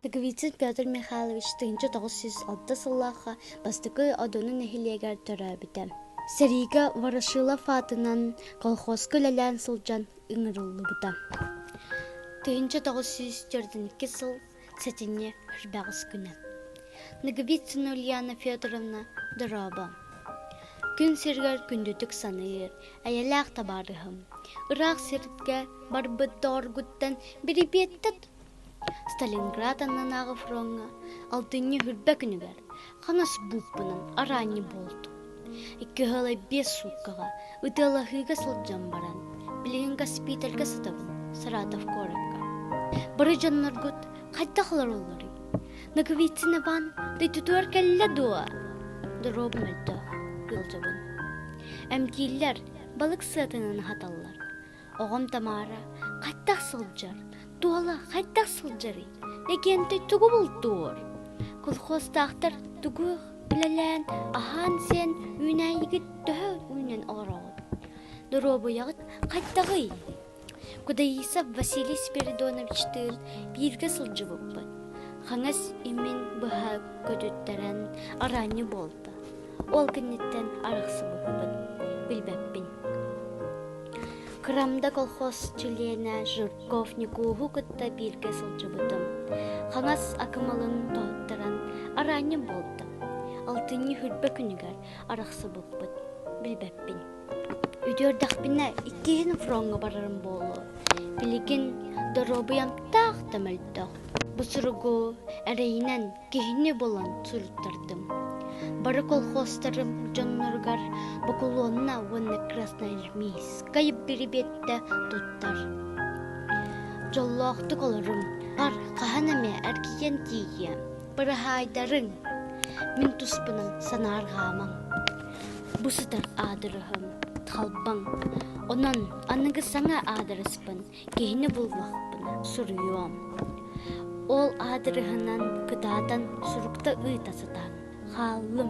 Ноговицын Петр Михайлович 1906 сыллаахха Бастакы Одуну нэһилиэгэр төрөөбүтэ. Сэриигэ Ворошилов аатынан колхозка үлэлээн сылдьан ыҥырыллыбыта. 1942 сыл сэтинньи үрбэҕис күнэ. Ноговицына Ульяна Федоровна дорообо. Күн сиригэр күндүтүк саныыр, эйэлээх табаарыһым. Ыраах сиргэ барбыт доҕоргуттан бирибиэттэ Сталинград аннынааҕы фроҥҥа алтынньы үрбэ күнүгэр хаҥас бууппунан араанньы буолтум. Икки ыалай биэс сууккаҕа ытыалаһыыга сылдьан баран, билигин госпитальга сытабын Саратов куоракка. Бары дьонноргут хайдах олороллоруй? Ноговицын Иван дойдутугар кэллэ дуо? Доруобум мөлтөх, ыалдьабын. Эмтииллэр, балык сыатынан аһаталлар. Оҕом Тамара хайдах сылдьар, Туола хайдах сылдьарый, Лэгиэнтэй тугу бултуур? Колхозтаахтар тугу үлэлээн, аһаан-сиэн үүнээйигит төһө үүнэн олороҕут? Доруобуйаҕыт хайдаҕый? Кудаисов Василий Спиридоновичтыын бииргэ сылдьыбыппыт. Хаҥас имин быһа көтүттэрэн араанньы буолта. Ол кэнниттэн арахсыбыппыт, билбэппин. Кырамда колхоз чилиэнэ Жирков Ньукууһу кытта бииргэ сылдьыбытым. Хаҥас акымалын тоһуттаран араанньы буолта. Алтынньы хүрбэ күнүгэр арахсыбыппыт, билбэппин. Үтүөрдэхпинэ иккиһин фроҥҥа барарым буолуо. Билигин доруобуйам таах да мөлтөх. Бу суругу эрэйинэн киһини булан суруттардым. Бары колхозтарым дьонноругар Бокулуонна уонна Красноармейскай бирибиэттэ туттар. Дьоллоохтук олоруҥ, бар хаһан эмэ эргийэн тиийиэм. Быраһаайдарыҥ, мин туспунан санаарҕаамаҥ. Бу сытар аадырыһым халбаҥ. Онон аныгы саҥа аадырыспын киһини буллахпына суруйуом. Ол аадырыһынан кытаатан сурукта ыыта сатаан хааллым.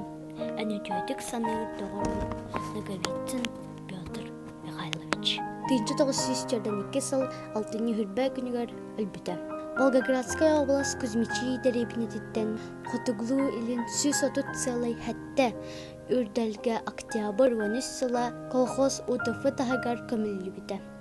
Эн үтүөтүк саныыр доҕорум Ноговицын Петр Михайлович. 1942 сыл алтынньы үрбэ күнүгэр өлбүтэ. Волгоградскай область Кузьмичи дэриэбинэтиттэн хотугулуу-илин 130,7 үрдэлгэ октябрь 13 сыла колхоз УТФ таһыгар көмүллүбүтэ.